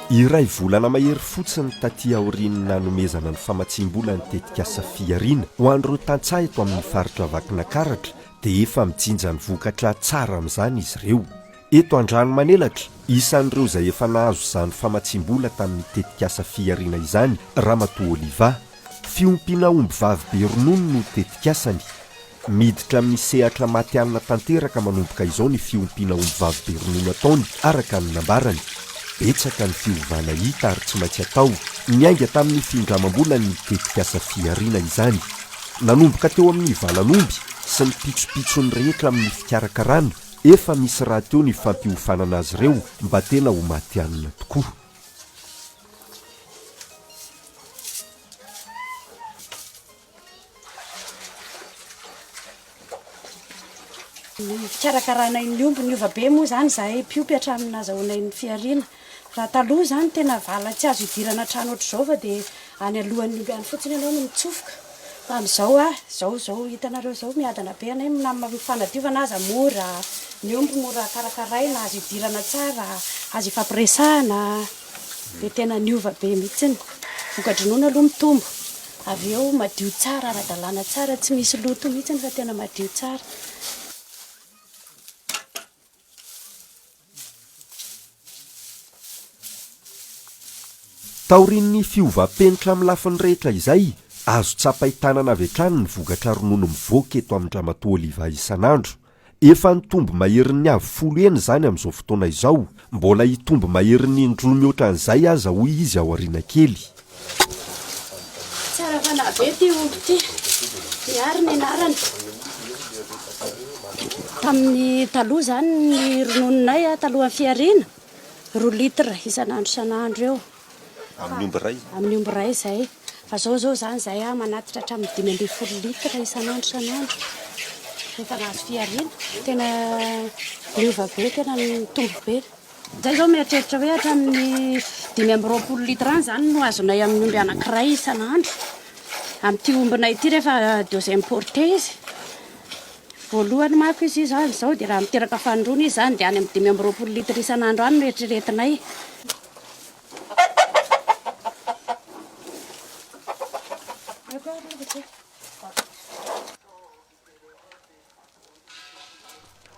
Iray volana mahery fotsiny taty aorian'ny nanomezana ny famatsiam-bola ny tetikasa Fihariana ho an'ireo tantsaha eto amin'ny faritra Vakinakaratra dia efa mijinja ny vokatra tsara amin'izany izy ireo. Eto Andranomanelatra, isan'ireo izay efa nahazo izany famatsiam-bola tamin'ny tetikasa Fihariana izany Ramatoa Oliva. Fiompiana ombivavy be ronono no tetikasany. Miditra amin'ny sehatra matihanina tanteraka manomboka izao ny fiompiana ombivavy be ronono ataony, araka ny nambarany. Betsaka ny fiovana hita ary tsy maintsy atao. Niainga tamin'ny findramam-bola ny tetikasa Fihariana izany. Nanomboka teo amin'ny valan'omby sy ny pitsopitsony rehetra amin'ny fikarakarana, efa misy rahateo ny fampiofanana azy ireo mba tena ho matihanina tokoa. Ny fikarakaranay ny omby niova be moa izany izahay mpiompy hatramin'ny nazahoanay ny fihariana. Raha taloha izany tena vala tsy azo idirana trano ohatr'izao fa dia any alohan'ny omby any fotsiny ianao no mitsofoka. Fa amin'izao ah, izao izao hitanareo izao miadana be anay na amin'ny fanadiovana aza mora, ny omby mora karakaraina, azo idirana tsara, azo ifampiresahana. Dia tena niova be mihitsiny. Voka-dronono aloha mitombo, avy eo madio tsara, ara-dalàna tsara, tsy misy loto mihitsiny fa tena madio tsara. Taorian'ny fiovam-penitra amin'ny lafiny rehetra izay, azo tsapain-tanana avy hatrany ny vokatra ronono mivoaka eto amin-dRamatoa Oliva isan'andro. Efa nitombo maherin'ny avo folo heny izany amin'izao fotoana izao, mbola hitombo maherin'ny indroa mihoatra an'izay aza hoy izy ao aoriana kely. Tsara fanahy be ity omby ity. Miary ny anarany. Tamin'ny taloha izany ny ronononay talohan'ny fihariana, roa litre isan'andro isan'andro eo. Amin'ny omby iray? Amin'ny omby iray izay. Fa zao zao izany izahay ah manatitra hatramin'ny 15 litres isan'andro isan'andro. Rehefa nahazo fihariana, tena niova be, tena nitombo be. Izay zao mieritreritra hoe hatramin'ny 25 litres any izany no azonay amin'ny omby anankiray isan'andro. Amin'ity ombinay ity rehefa deuxième portée izy. Voalohany manko izy izany izao dia raha miteraka fanindroany izy izany dia any amin'ny 25 litres isan'andro any no eritreretinay.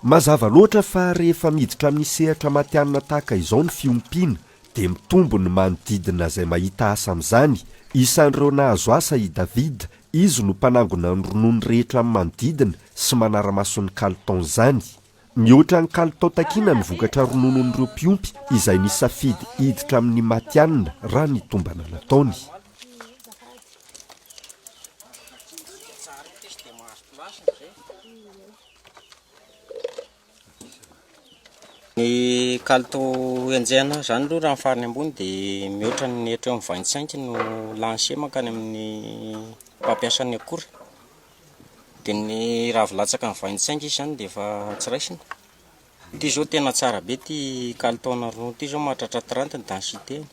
Mazava loatra fa rehefa miditra amin'ny sehatra matihanina tahaka izao ny fiompiana dia mitombo ny manodidina izay mahita asa amin'izany. Isan'ireo nahazo asa i David, izy no mpanangona ny ronono rehetra amin'ny manodidina sy manara-maso ny kalitaon'izany. Mihoatra ny kalitao takiana ny vokatra rononon'ireo mpiompy izay nisafidy hiditra amin'ny matihanina raha ny tombana nataony. Ny kalitao enjehina izany aloha raha ny farany ambony dia mihoatra ny hatreo amin'ny 25 no lancé mankany amin'ny mpampiasa ny akora. Dia ny raha vao latsaka ny 25 izy izany dia efa tsy raisina. Ity izao tena tsara be ity kalitaona ronono ity izao mahatratra 30 ny densité-ny.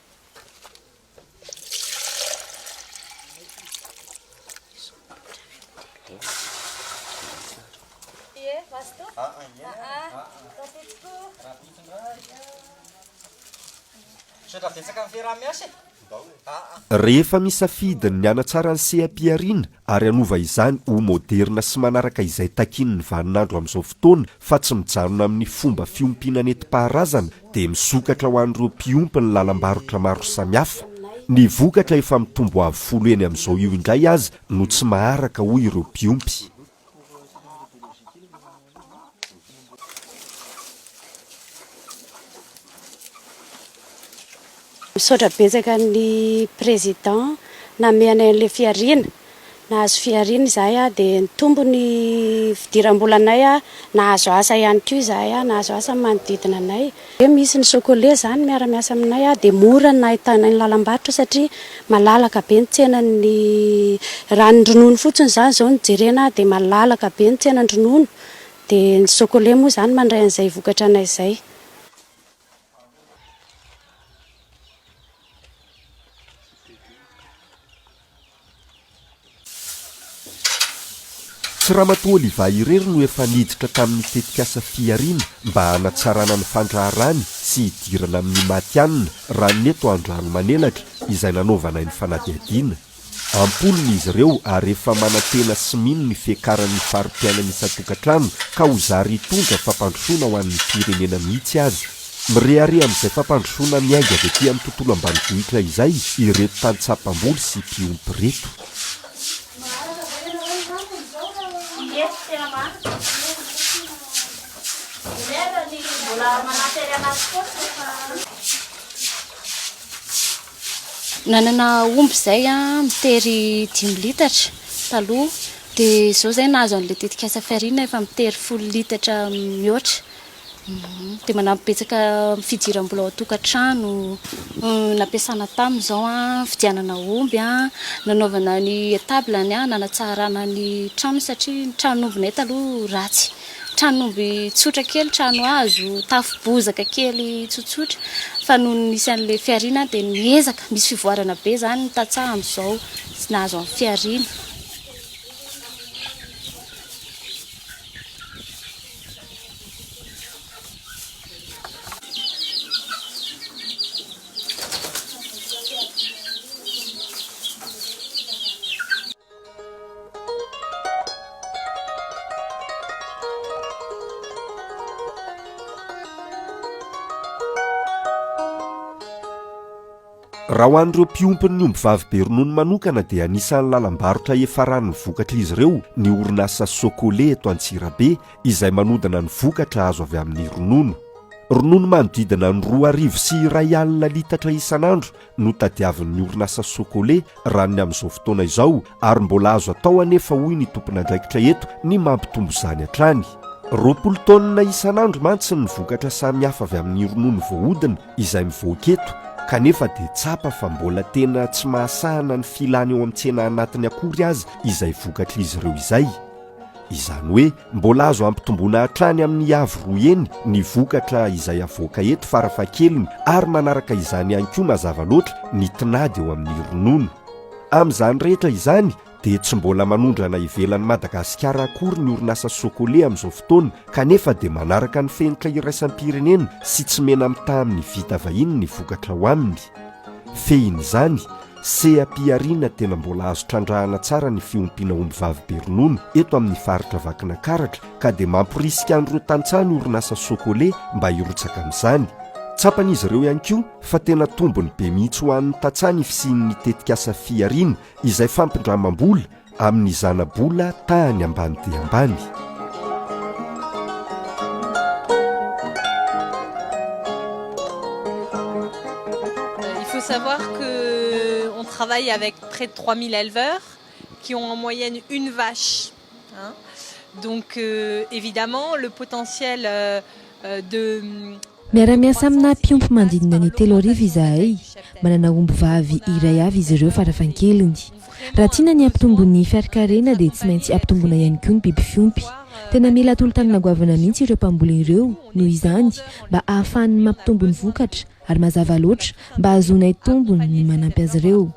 Rehefa misafidy ny hanatsara ny seha-pihariana ary hanova izany ho moderina sy manaraka izay takian'ny vaninandro amin'izao fotoana fa tsy mijanona amin'ny fomba fiompiana nentim-paharazana dia misokatra ho an'ireo mpiompy ny lalam-barotra maro samihafa. Ny vokatra efa mitombo avo folo heny amin'izao io indray aza no tsy maharaka hoy ireo mpiompy. Misaotra betsaka ny président nanome anay an'ilay fihariana. Nahazo fihariana izahay dia nitombo ny fidiram-bolanay, nahazo asa ihany koa izahay, nahazo asa ny manodidina anay. Hoe misy ny Socolait izany miara-miasa aminay dia mora ny nahitana ny lalam-barotra satria malalaka be ny tsenan'ny, raha ny ronono fotsiny izany izao no jerena dia malalaka be ny tsenan-dronono dia ny Socolait moa izany mandray an'izay vokatra anay izay. Tsy Ramatoa Oliva irery no efa niditra tamin'ny tetikasa Fihariana mba hanatsarana ny fandraharany sy. sy hidirana amin'ny matihanina raha ny eto Andranomanelatra izay nanaovanay ny fanadihadiana. Am-polony izy ireo ary efa manantena sy mino ny fiakaran'ny fari-piainana isan-tokantrano ka ho zary hitondra fampandrosoana ho an'ny firenena mihitsy aza. Mirehareha amin'izay fampandrosoana miainga avy aty amin'ny tontolo ambanivohitra izay ireto tantsaha mpamboly sy mpiompy ireto. Nanana omby izay mitery dimy litatra taloha dia izao izay nahazo an'ilay tetikasa Fihariana efa mitery folo litatra mihoatra. Dia manampy betsaka amin'ny fidiram-bola ao an-tokantrano. Nampiasana tamin'izao nividianana omby, nanaovana ny étable-ny, nanatsarana ny trano satria ny tranon'ombinay taloha ratsy. Tranon'omby tsotra kely, trano hazo, tafo bozaka kely tsotsotra fa nony nisy an'ilay fihariana dia niezaka, misy fivoarana be izany ny tantsaha amin'izao nahazo an'ny fihariana. Raha ho an'ireo mpiompy ny ombivavy be ronono manokana dia anisan'ny lalam-barotra hiafaran'ny vokatr'izy ireo ny orinasa Socolait eto Antsirabe izay manodina ny vokatra azo avy amin'ny ronono. Ronono manodidina ny 2021 litatra isan'andro no tadiavin'ny orinasa Socolait raha ny amin'izao fotoana izao ary mbola azo atao anefa hoy ny tompon'andraikitra eto ny mampitombo izany hatrany. 20 taonina isan'andro mantsy ny vokatra samihafa avy amin'ny ronono voahodina izay mivoaka eto kanefa dia tsapa fa mbola tena tsy mahasahana ny filana eo amin'ny tsena anatiny akory aza izay vokatr'izy ireo izay. Izany hoe mbola azo ampitomboina hatrany amin'ny avo roa heny ny vokatra izay avoaka eto farafahakeliny ary manaraka izany ihany koa mazava loatra ny tinady eo amin'ny ronono. Amin'izany rehetra izany dia tsy mbola manondrana ivelan'i Madagasikara akory ny orinasa Socolait amin'izao fotoana kanefa dia manaraka ny fenitra iraisam-pirenena sy tsy mena-mitaha amin'ny vita vahiny ny vokatra ao aminy. Fehin'izany, Seha-pihariana tena mbola azo trandrahana tsara ny fiompiana ombivavy be ronono eto amin'ny faritra Vakinakaratra ka dia mamporisika an'ireo tantsaha ny orinasa Socolait mba hirotsaka amin'izany. Tsapan'izy ireo ihany koa fa tena tombony be mihitsy ho an'ny tantsaha ny fisian'ny tetikasa Fihariana izay fampindramam-bola amin'ny zana-bola tahany ambany dia ambany. Il faut savoir que on travaille avec près de 3000 éleveurs qui ont en moyenne une vache. Hein. Donc euh, évidemment le potentiel euh, euh, de Miara-miasa amina mpiompy manodidina ny 3000 izahay. Manana omby vavy iray avy izy ireo farafahakeliny. Raha tiana ny hampitombo ny fiarikarena dia tsy maintsy ampitomboina ihany koa ny biby fiompy. Tena mila tolo-tanana goavana mihitsy ireo mpamboly ireo noho izany mba ahafahany mampitombo ny vokatra ary mazava loatra mba hahazoanay tombony ny manampy azy ireo.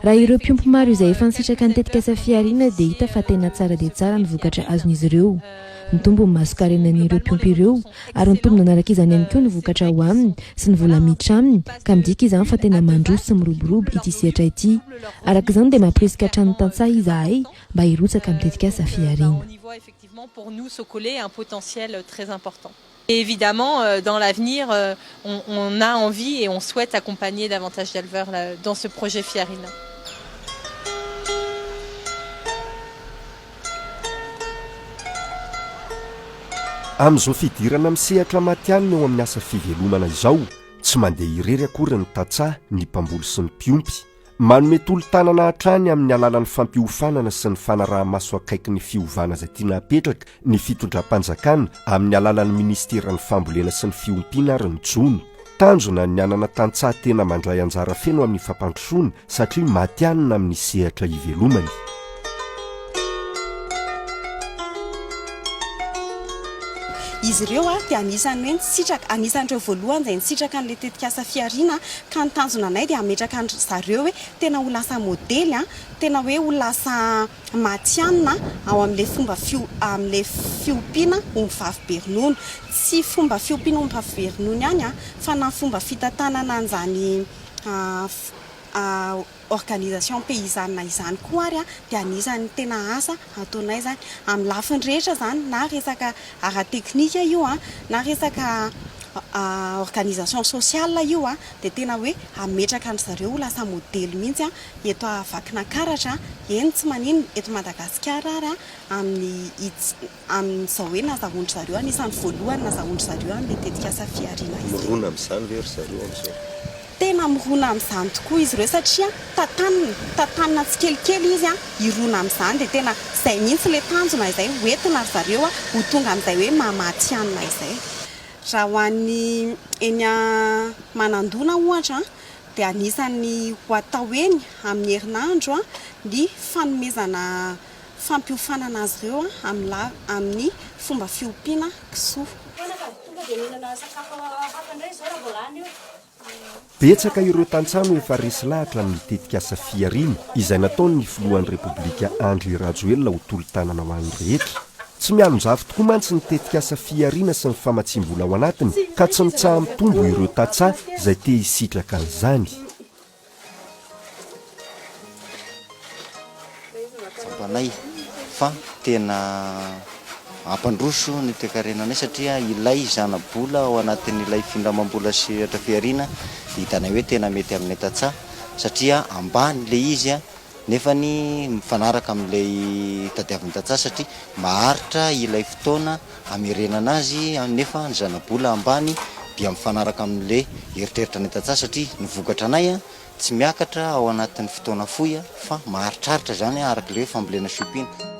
Raha ireo mpiompy maro izay efa nisitraka ny tetikasa fihariana dia hita fa tena tsara dia tsara ny vokatra azon'izy ireo. Nitombo ny masonkarenan'ireo mpiompy ireo ary nitombo nanaraka izany ihany koa ny vokatra ao aminy sy ny vola miditra aminy ka midika izany fa tena mandroso sy miroborobo ity sehatra ity. Araka izany dia mampirisika hatrany ny tantsaha izahay mba hirotsaka amin'ny tetikasa fihariana. Et évidemment, euh, dans l'avenir, euh, on, on a envie et on souhaite accompagner davantage d'éleveurs dans ce projet Fiarine. Amin'izao fidirana amin'ny sehatra matihanina eo amin'ny asa fivelomana izao, tsy mandeha irery akory ny tantsaha, ny mpamboly sy ny mpiompy. Manome tolo-tanana hatrany amin'ny alalan'ny fampiofanana sy ny fanaraha-maso akaiky ny fiovana izay tiana hapetraka ny fitondram-panjakana amin'ny alalan'ny minisiteran'ny fambolena sy ny fiompiana ary ny jono. Tanjona ny hanana tantsaha tena mandray anjara feno amin'ny fampandrosoana satria matihanina amin'ny sehatra ivelomany. Izy ireo dia anisan'ny hoe nisitraka, anisan'ireo voalohany izay nisitraka an'ilay tetikasa Fihariana ka ny tanjona anay dia hametraka an-dry zareo hoe tena ho lasa modely, tena hoe ho lasa matihanina ao amin'ilay fomba fio, amin'ilay fiompiana ombivavy be ronono. Tsy fomba fiompiana ombivavy be ronono ihany fa na fomba fitantanana an'izany organisation paysanne izany koa ary dia anisan'ny tena asa ataonay izany amin'ny lafiny rehetra izany na resaka ara-teknika io na resaka organisation sociale io dia tena hoe hametraka an-dry zareo ho lasa modely mihitsy eto Vakinankaratra, eny tsy maninona eto Madagasikara ary amin'ny Amin'izao hoe nazahoan-dry zareo, anisan'ny voalohany nazahoan-dry zareo an'ilay tetikasa fihariana izay. Mirona amin'izany ve ry zareo amin'izao? Tena mirona amin'izany tokoa izy ireo satria tantanina, tantanina tsikelikely izy hirona amin'izany dia tena izay mihitsy ilay tanjona izay ho entina ry zareo ho tonga amin'izay hoe maha matihanina izay. Raha ho an'ny eny Manandona ohatra dia anisan'ny ho atao eny amin'ny herinandro ny fanomezana fampiofanana azy ireo amin'ny fomba fiompiana kisoa. Betsaka ireo tantsaha no efa resy lahatra amin'ny tetikasa Fihariana izay nataon'ny filohan'ny Repoblika Andry Rajoelina ho tolo-tanana ho an'ny rehetra. Tsy mialon-jafy tokoa mantsy ny tetikasa Fihariana sy ny famatsiam-bola ao anatiny ka tsy mitsaha-mitombo ireo tantsaha izay te hisitraka an'izany. Tsapanay fa tena hampandroso ny toekarenanay satria ilay zana-bola ao anatin'ilay findramam-bola sy sehatra fihariana dia hitanay hoe tena mety aminay tantsaha satria ambany ilay izy nefany mifanaraka amin'ilay tadiavin'ny tantsaha satria maharitra ilay fotoana hamerenana azy nefa ny zana-bola ambany dia mifanaraka amin'ilay eritreritra anay tantsaha satria ny vokatra anay tsy miakatra ao anatin'ny fotoana fohy fa maharitraritra izany araka ilay hoe fambolena sy fiompiana.